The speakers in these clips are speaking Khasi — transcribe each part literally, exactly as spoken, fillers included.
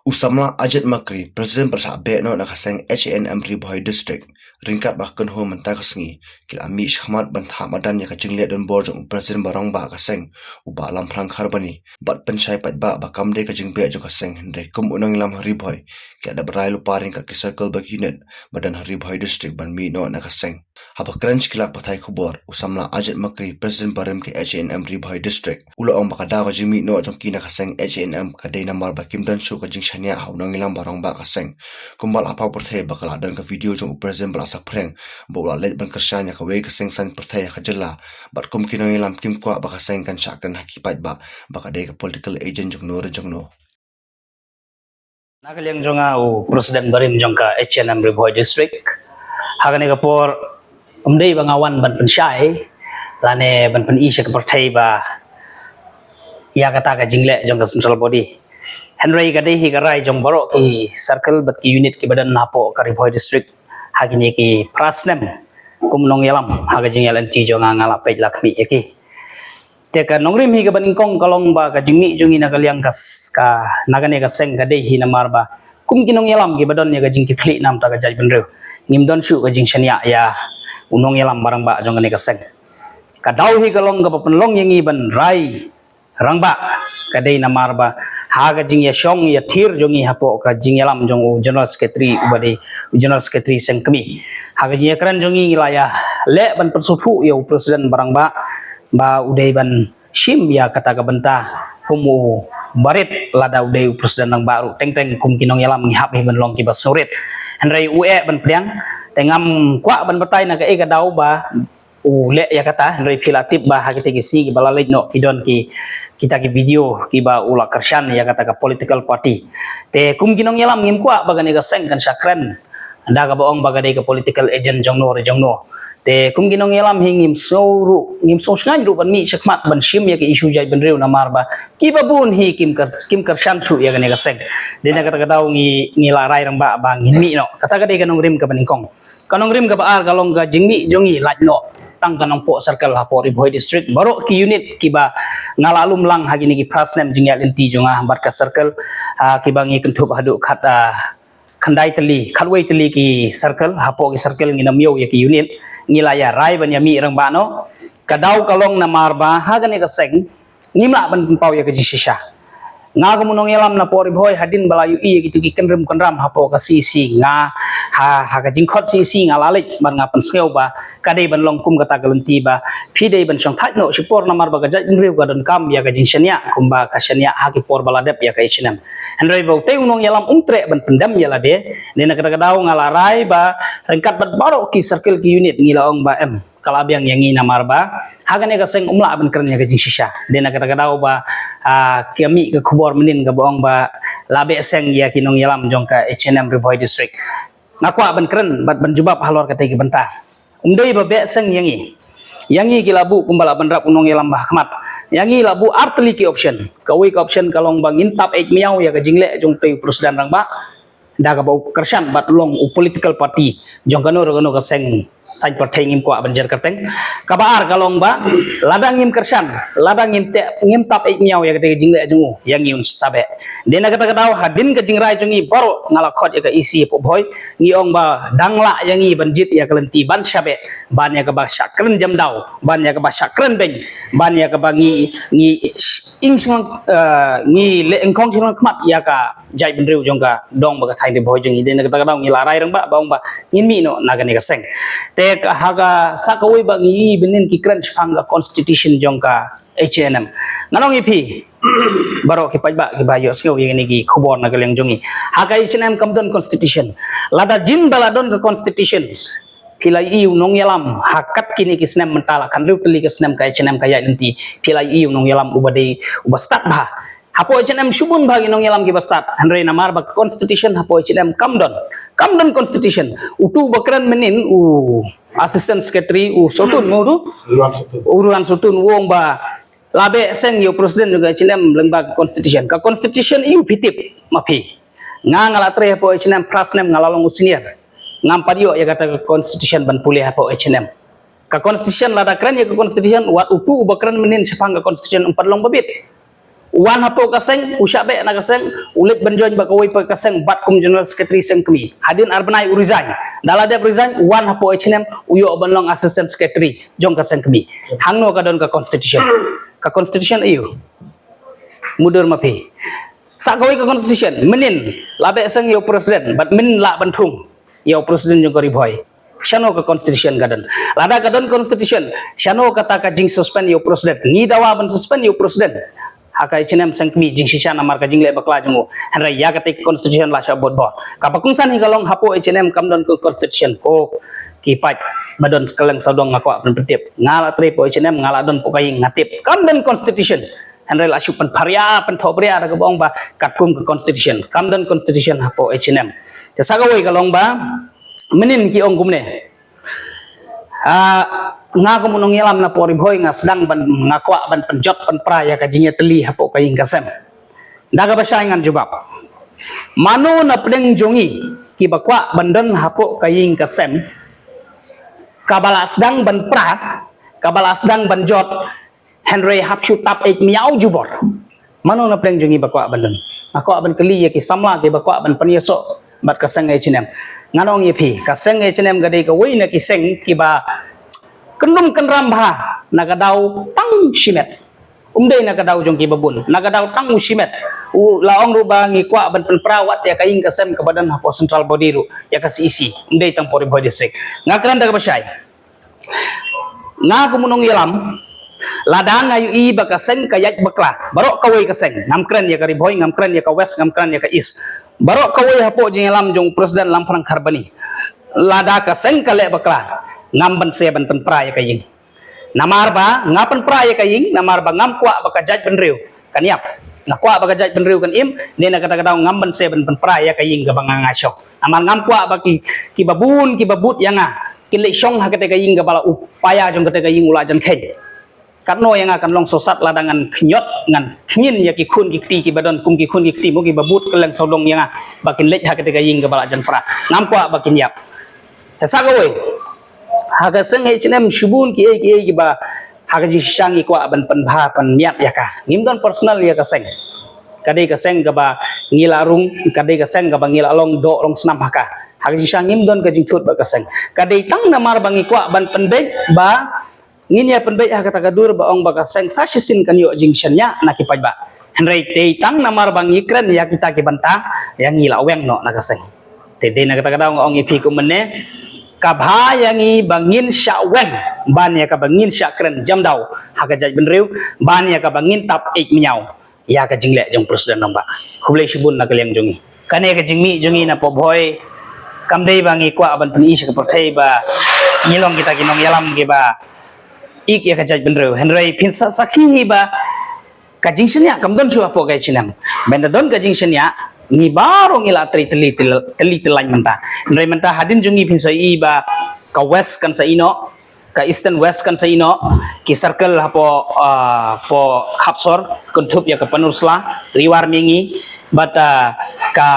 U samla Ajit Makri, President ba la beh noh na ka seng H A N M Ri Bhoi District, ryngkat bad ka kynhun mynta ka sngi ki la mih shakhmat ban thah madan ïa ka jingleh donbor jong u President ba rangbah ka seng, u Bah Lamphrang Kharbani, bad pynshai paidbah ba kam dei ka jingbeh jong ka seng, hynrei kum u nongïalam ha Ri Bhoi ki la dep rai lypa ryngkat ki circle bad unit ba don ha Ri Bhoi District ban mih noh na ka seng. Haba kren sha ki lad pathai khubor, u samla Ajit Makri, President barim ka H A N M Ri Bhoi District, u la ong ba ka daw ka jingmih noh jong ki na ka seng H A N M ka dei namar ba kim don shuh ka jingshaniah ha u nongïalam ba rangbah ka seng. Kumba la paw pyrthei ba ka la don ka video jong u President ba la saphriang ba u la leit ban kyrshan ïa kawei ka seng saiñ pyrthei ha ka jylla, bad kum ki nongïalam kim kwah ba ka seng kan shah kren ha ki paidbah ba ka dei ka political agent jong no re jong no. Na ka liang jong nga u President barim jong ka H A N M Ri Bhoi District, ha kane ka por ym dei ba nga wan ban pynshai lane ban pyni sha ka pyrthei ba ïa kata ka jingleh jong ka central body. Hynrei ka dei hi ka rai jong baroh ki circle bad ki unit kiba don hapoh ka Ri Bhoi District ha kine ki phra snem kum nongïalam ha ka jingïaid lynti jong nga, nga la peit la khmih ïa ki. Te ka nongrim hi kaba nyngkong ka long ba ka jingmih jong ngi na ka liang ka s-, ka, na kane ka seng ka dei hi namar ba kum ki nongïalam kiba don ïa ka jingkitkhlieh namar ka jaitbynriew, ngim don shuh ka jingshaniah ïa u nongïalam ba rangbah jong kane ka seng. Ka daw hi ka long kaba pynlong ïa ngi ban rai rangbah, ka dei namar ba ha ka jingïashong ïathir jong ngi hapoh ka jingïalam jong u General Secretary, uba dei u General Secretary seng kmie, ha ka jingïakren jong ngi ngi la ïaleh ban pynsngewthuh ïa u President ba rangbah ba u dei ban shim ïa kata ka bynta kum u barit lada u dei u President rangbah ruh. Teng teng kum ki nongïalam ngi hap hi ban long kiba sngewrit, hynrei u eh ban pdiang. Te ngam kwah ban batai na kaei ka daw ba u leh ïa kata, hynrei phi la tip ba ha kita ki sngi kiba la leit noh ki don ki, kita ki video kiba u la kyrshan ïa kata ka political party. Te kum ki nongïalam ngim kwah ba kane ka seng kan shah kren da kaba ong ba ka dei ka political agent jong no re jong no. Te kum ki nongïalam hi ngim sngew ruh, ngim sngew shngaiñ ruh ban mih shakhmat ban shim ïa ka issue jaitbynriew namar ba kiba bun hi kim kyr-, kim kyrshan shuh ïa kane ka seng. Dei na kata ka daw ngi, ngi la rai rangbah ba ngin mih noh. Kata ka dei ka nongrim kaba nyngkong. Ka nongrim kaba ar ka long ka jingmih jong ngi lait noh tang ka Nongpoh Circle hapoh Ri Bhoi District. Baroh ki unit kiba nga la lum lang ha kine ki phra snem jingïaid lynti jong nga bad ka circle, ah, kiba ngi kynthup haduh khat, ah, khyndai tylli, khatwei tylli ki circle, hapoh ki circle ngin ym ïoh ïa ki unit, ngi la ïa rai ban ïa mih rangbah noh. Ka daw ka long namar ba ha kane ka seng ngim lah ban pynpaw ïa ka jingshisha. Nga kum u nongïalam na poh Ri Bhoi hadien ba la ïohi ïa kitu ki kynrim kynram hapoh ka C E C, nga ha, ha ka jingkhot C E C nga la leit bad nga pynsngew ba ka dei ban long kum kata ka lynti ba phi dei ban shongthait noh shipor namar ba ka jaitbynriew ka donkam ïa ka jingshaniah kumba ka shaniah ha ki por ba la dep ïa ka H A N M. Hynrei ba utei u nongïalam um treh ban pyndem ïa lade, dei na kata ka daw nga la rai ba ryngkat bad baroh ki circle ki unit ngi la ong ba em, ka la biang ïa ngi namar ba ha kane ka seng um lah ban kren ïa ka jingshisha. Dei na kata ka daw ba, ah, ka mih ka khubor mynnin kaba ong ba la beh seng ïa ki nongïalam jong ka H A N M Ri Bhoi District. Nga kwah ban kren bad ban jubab halor katei ka bynta. Um dei ba beh seng ïa ngi. Ïa ngi ki la buh kumba la bynrap u nongïalam ba ha khmat. Ïa ngi la buh ar tylli ki option. Kawei ka option ka long ba ngin tap eit miaw ïa ka jingleh jong utei u President rangbah da kaba u kyrshan bad long u political party jong kano re kano ka seng saiñ pyrthei, ngim kwah ban jer kyrteng. Kaba ar ka long ba lada ngim kyrshan, lada ngim teh, ngim tap eit miaw ïa katei ka jingleh jong u, ïa ngi un sa beh. Dei na kata ka daw hadien ka jingrai jong ngi baroh nga la khot ïa ka E C hapoh Bhoi, ngi ong ba dang lah ïa ngi ban jied ïa ka lynti ban sa beh, ban ïa kaba shah kren jam daw, ban ïa kaba shah kren beiñ, ban ïa kaba ngi, ngi ing shang, eh, ngi leh nyngkong shang khmat ïa ka jaitbynriew jong ka dong bad ka thaiñ Ri Bhoi jong ngi. Dei na kata ka daw ngi la rai rangbah ba ong ba ngin mih noh na kane ka seng. Te ka ha ka sa kawei ba ngi ïohi mynnin ki kren shaphang ka constitution jong ka H A N M. Ngan ong ïa phi baroh ki paidbah kiba ïohsngew ïa kine ki khubor na ka liang jong ngi. Ha ka H A N M kam don constitution. Lada jin ba la don ka constitution, phi la ïohi u nongïalam ha kat kine ki snem mynta la khathynriew tylli ki snem ka H A N M ka ïaid lynti, phi la ïohi u nongïalam uba dei uba stad bha. Hapoh H A N M shibun bha ki nongïalam kiba stad, hynrei namar ba constitution hapoh H A N M kam don. Kam don constitution. Utu uba kren mynnin u assistant secretary u Sotun mo tu? Ruan Sotun. U Ruan Sotun u ong ba la beh seng ïa u president jong ka H A N M lyngba ka constitution. Ka constitution ïa u phi tip ma phi. Nga nga la trei hapoh H A N M phra snem nga la long u senior. Ngam pat ïoh ïa kata ka constitution ban pule hapoh H A N M. Ka constitution lada kren ïa ka constitution, wat utu uba kren mynnin shaphang ka constitution um pat long ba bit. Wan hapoh ka seng, u shah beh na ka seng, u leit ban join bad kawei pat ka seng, bad kum general secretary seng kmie. Hadien ar bnai u resign. Da la dep resign, wan hapoh H N M, u ïoh ban long assistant secretary jong ka seng kmie. Hangno ka don ka constitution? Ka constitution aiu? Mutdur ma phi. Sa kawei ka constitution, mynnin la beh seng ïa u president, bad mynnin lah ban thung ïa u president jong ka Ri Bhoi. Shano ka constitution ka don? Lada ka don constitution, shano kata ka jingsuspend ïa u president? Ngi dawa ban suspend ïa u president ha ka H N M seng kmie, jingshisha namar ka jingleh bakla jong u. Hynrei ïa kata ka constitution la shah bud bor. Kaba kongsan hi ka long, hapoh H N M kam don ka constitution. Ko ki paid ba don kylleng sawdong, nga kwah ban pyntip. Nga la trei hapoh H N M, nga la don hapoh ka ïing, nga tip. Kam don constitution. Hynrei la shu pynpharia, pynthohbria da kaba ong ba katkum ka constitution. Kam don constitution hapoh H N M. Te sa kawei ka long ba mynnin ki ong kumne. Ah, nga kum u nongïalam na poh Ri Bhoi, nga sdang ban, nga kwah ban pynjot pynpra ïa ka jingïatylli hapoh ka ïing ka sem. Da kaba shai ngan jubab. Mano na pdeng jong ngi kiba kwah ban don hapoh ka ïing ka sem, kaba la sdang ban pra, kaba la sdang ban jot, hynrei hap shu tap eit miaw jubor? Mano na pdeng jong ngi ba kwah ban don? Nga kwah ban kylli ïa ki samla kiba kwah ban pynïasoh bad ka seng H N M. Ngan ong ïa phi, ka seng H N M ka dei kawei na ki seng kiba kyndum kynram bha na ka daw tang shimet. Um dei na ka daw jong kiba bun, na ka daw tang u shimet. U la ong ruh ba ngi kwah ban pynpra wat ïa ka ïing ka sem kaba don hapoh central body ruh, ïa ka C E C. Um dei tang poh Ri Bhoi District. Nga kren da kaba shai. Nga kum u nongïalam, lada nga ïohi ba ka seng ka ïaid bakla, baroh kawei ka seng, ngam kren ïa ka Ri Bhoi, ngam kren ïa ka West, ngam kren ïa ka East, baroh kawei hapoh jingïalam jong u President Lamphrang Kharbani, lada ka seng ka leh bakla, ngam banse ban pynpra ïa ka ïing. Namar ba nga pynpra ïa ka ïing, namar ba ngam kwah ba ka jaitbynriew kan ïap. Nga kwah ba ka jaitbynriew kan im, ne na kata ka daw ngam banse ban pynpra ïa ka ïing kaba nga nga shong. Namar ngam kwah ba ki, kiba bun, kiba bud ïa nga, kin leit shong ha kata ka ïing kaba la u paia jong kata ka ïing u la jan kheiñ. Katno ïa nga kan long sosat lada ngan khñiot, ngan khñiñ ïa ki khun ki kti kiba don kum ki khun ki kti mo, kiba bud kylleng sawdong ïa nga, ba kin leit ha kata ka ïing kaba la jan pra. Ngam kwah ba kin ïap. Te sa kawei, ha ka seng H N M shibun kiei kiei kiba ha ka jingshisha ngi kwah ban pynbha pynmiat ïa ka. Ngim don personal ïa ka seng. Ka dei ka seng kaba ngi la rung, ka dei ka seng kaba ngi la long doh long snam ha ka. Ha ka jingshisha ngim don ka jingthut bad ka seng. Ka dei tang namar ba ngi kwah ban pynbeit ba ngin ïa pynbeit ha kata ka dur ba ong ba ka seng sa shisien kan ïoh jingshaniah na ki paidbah. Hynrei dei tang namar ba ngi kren ïa kita ki bynta, ïa ngi la weng noh na ka seng. Te dei na kata ka daw nga ong ïa phi kum mynne, ka bha ïa ngi ba ngin shah weng ban ïa kaba ngin shah kren jam daw ha ka jaitbynriew, ban ïa kaba ngin tap eit miaw ïa ka jingleh jong President Rangbah. Khublei shibun na ka liang jong ngi. Kane ka jingmih jong ngi na poh Bhoi kam dei ba ngi kwah ban pyni sha ka pyrthei ba ngi long kita ki nongïalam kiba ik ïa ka jaitbynriew. Hynrei phin sa sakhi hi ba ka jingshaniah kam don shuh hapoh ka H N M. Ban da don ka jingshaniah, ngi baroh ngi la trei tylli, tylli tylli mynta. Hynrei mynta hadien jong ngi phin sa ïohi ba ka West kan sa ïeh noh, ka Eastern West kan sa ïeh noh, ki circle hapoh, ah, poh Khapsor, kynthup ïa ka Panursla, Riwar Miangi, bad, ah, ka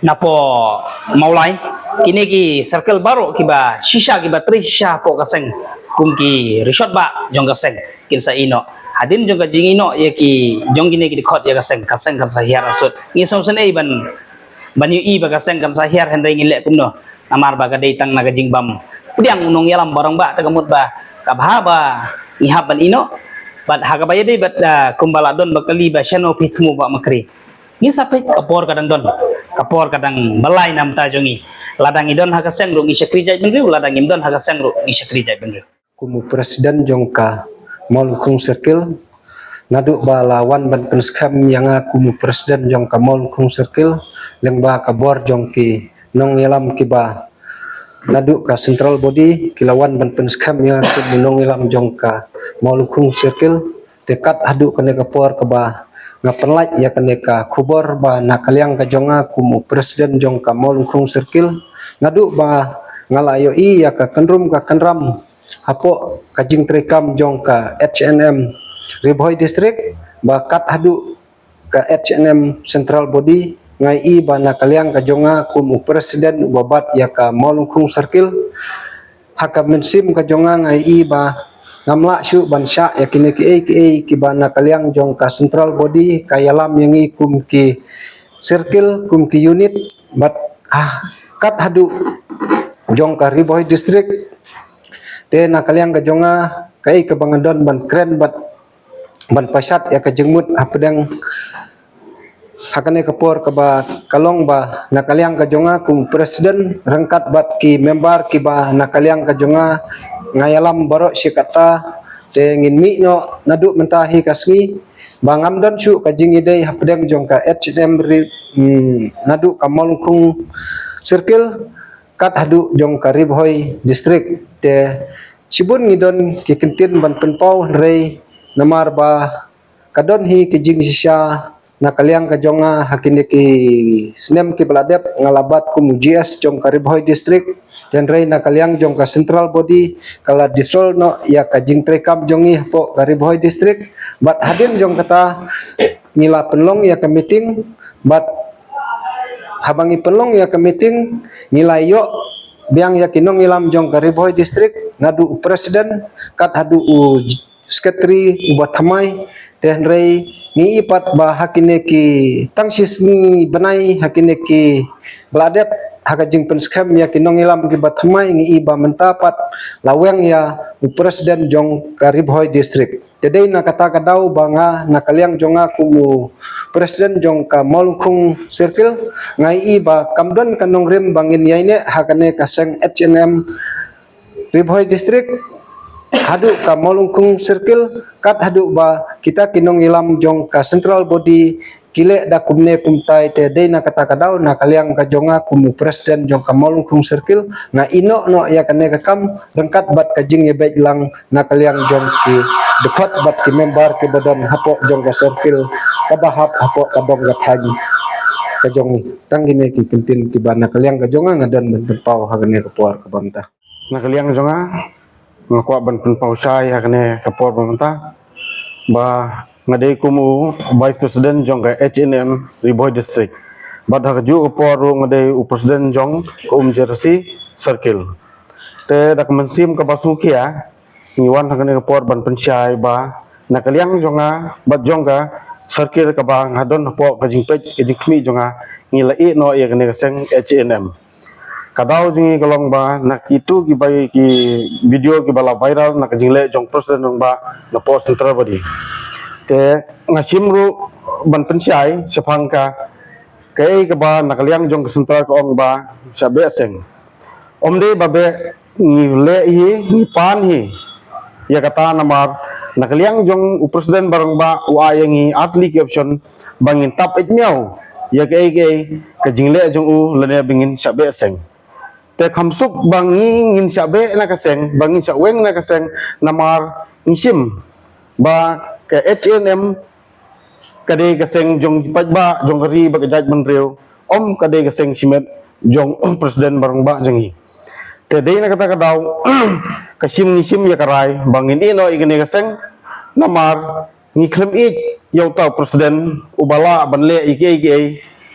na poh Mawlai, kine ki circle baroh kiba shisha, kiba trei shisha hapoh ka seng, kum ki rishot ba jong ka seng, kin sa ïeh noh. Hadien jong ka jingïeh noh ïa ki, jong kine ki dkhot ïa ka seng, ka seng kan sa hiar arsut. Ngi sngewsynei ban, ban ïohi ba ka seng kan sa hiar, hynrei ngin leh kumno? Namar ba ka dei tang na ka jingbym pdiang u nongïalam ba rangbah, te ka mut ba ka bha ba ngi hap ban ïeh noh. Bad ha kaba ïadei bad, ah, kumba la don ba kali ba shano phi thmu ba makri. Ngi sa peit ka por ka dang don, ka por ka dang byllai na bynta jong ngi. Lada ngi don ha ka seng ruh ngi shakri jaitbynriew, lada ngim don ha ka seng ruh ngi shakri jaitbynriew. Kum u president jong ka Mawlyngkhung Circle, naduh ba la wan ban pynskhem ïa nga kum u president jong ka Mawlyngkhung Circle lyngba ka bor jong ki nongïalam kiba naduh ka central body, ki la wan ban pynskhem ïa nga kum u nongïalam jong ka Mawlyngkhung Circle. Te kat haduh kane ka por kaba nga pynlait ïa kane ka khubor ba na ka liang ka jong nga kum u president jong ka Mawlyngkhung Circle, naduh ba nga la ïohi ïa ka kynrum ka kynram hapoh ka jingtreikam jong ka H N M Ri Bhoi District, ba kat haduh ka H N M central body, nga ïohi ba na ka liang ka jong nga kum u president uba bat ïa ka Mawlyngkhung Circle, ha ka mynsiem ka jong nga nga ïohi ba Ngam lah shuh ban shah ïa kine kiei kiei kiba na ka liang jong ka central body ka ïalam ïa ngi kum ki circle, kum ki unit, bad ah, kat haduh jong ka Ri Bhoi District. Te na ka liang ka jong nga, kaei kaba nga don ban kren bad ban pashat ïa ka jingmut hapdeng ha kane ka por kaba ka long ba na ka liang ka jong nga kum president ryngkat bad ki member kiba na ka liang ka jong nga, nga ïalam baroh shi katta. Te ngin mih noh naduh mynta hi ka sngi ba ngam don shuh ka jingïadei hapdeng jong ka H N M ri, hmm, naduh ka Mawlyngkhung circle kat haduh jong ka Ri Bhoi District. Te shibun ngi don ki kyntien ban pynpaw, hynrei namar ba ka don hi ki jingshisha na ka liang ka jong nga ha kine ki snem kiba la dep, nga la bat kum u G S jong ka Ri Bhoi District. Te hynrei na ka liang jong ka central body ka la dissolve noh ïa ka jingtreikam jong ngi hapoh ka Ri Bhoi District. Bad hadien jong kata ngi la pynlong ïa ka meeting, bad haba ngi pynlong ïa ka meeting ngi la ïoh biang ïa ki nongïalam jong ka Ri Bhoi District, naduh u president kat haduh u secretary uba thymmai. Te hynrei ngi i pat ba ha kine ki tang shi sngi bnai ha kine kiba la dep, ha ka jingpynskhem ïa ki nongïalam kiba thymmai, ngi i ba mynta pat la weng ïa u president jong ka Ri Bhoi District. Te dei na kata ka daw ba nga na ka liang jong nga kum u president jong ka Mawlyngkhung circle, nga i ba kam don ka nongrim ba ngin ïaineh ha kane ka seng H N M Ri Bhoi District haduh ka Mawlyngkhung circle, kat haduh ba kita ki nongïalam jong ka central body ki leh da kumne kumtai. Te dei na kata ka daw na ka liang ka jong nga kum u president jong ka Mawlyngkhung circle, nga ïehnoh noh ïa kane ka kam ryngkat bad ka jingïabeit lang na ka liang jong ki dkhot bad ki member kiba don hapoh jong ka circle kaba hap hapoh ka dong ka thaiñ ka jong ngi. Tang kine ki kyntien kiba na ka liang ka jong nga nga don ban pynpaw ha kane ka por kaba mynta. Na ka liang jong nga, nga kwah ban pynpaw shai ha kane ka por ba mynta ba nga dei kum u vice president jong ka H N M Ri Bhoi District. Bad ha kajuh ka por ruh nga dei u president jong ka Umjerasi circle. Te da ka mynsiem kaba sngewkhia ngi wan ha kane ka por ban pynshai ba na ka liang jong nga bad jong ka circle kaba nga don hapoh ka jingpeit ka jingkhmih jong nga, ngi la ïehnoh ïa kane ka seng H N M. Ka daw jong ngi ka long ba na kitu kiba ki video kiba la viral na ka jingleh jong president rangbah na poh central body. Te nga shim ruh ban pynshai shaphang ka kaei kaba na ka liang jong ka central ka ong ba shah beh seng. Ym dei ba beh, ngi leh hi, ngi pan hi ïa kata namar na ka liang jong u president ba rangbah u ai ïa ngi ar tylli ki option ba ngin tap ïeit miaw ïa kaei kaei ka jingleh jong u lane ba ngin shah beh seng. Te kham suk ba ngi ngin shah beh na ka seng, ba ngin shah weng na ka seng, namar ngi shim ba ka H N M ka dei ka seng jong ki paidbah jong ka ri bad ka jaitbynriew, ym ka dei ka seng shimet jong president ba rangbah jong ngi. Te dei na kata ka daw ka shim ngi shim ïa ka rai ba ngin ïehnoh ïa kane ka seng namar ngi khlem ïeit ïa uta u president uba lah ban leh ïa kiei kiei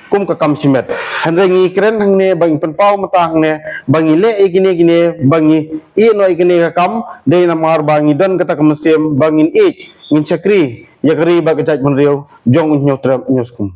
kum ka kam shimet. Hynrei ngi kren hangne ba ngi pynpaw mynta hangne ba ngi leh ïa kine kine ba ngi ïehnoh ïa kane ka kam dei namar ba ngi don kata ka mynsiem ba ngin ïeit, ngin shakri ïa ka ri bad ka jaitbynriew jong u Hynñiewtrep Hynñiewskum.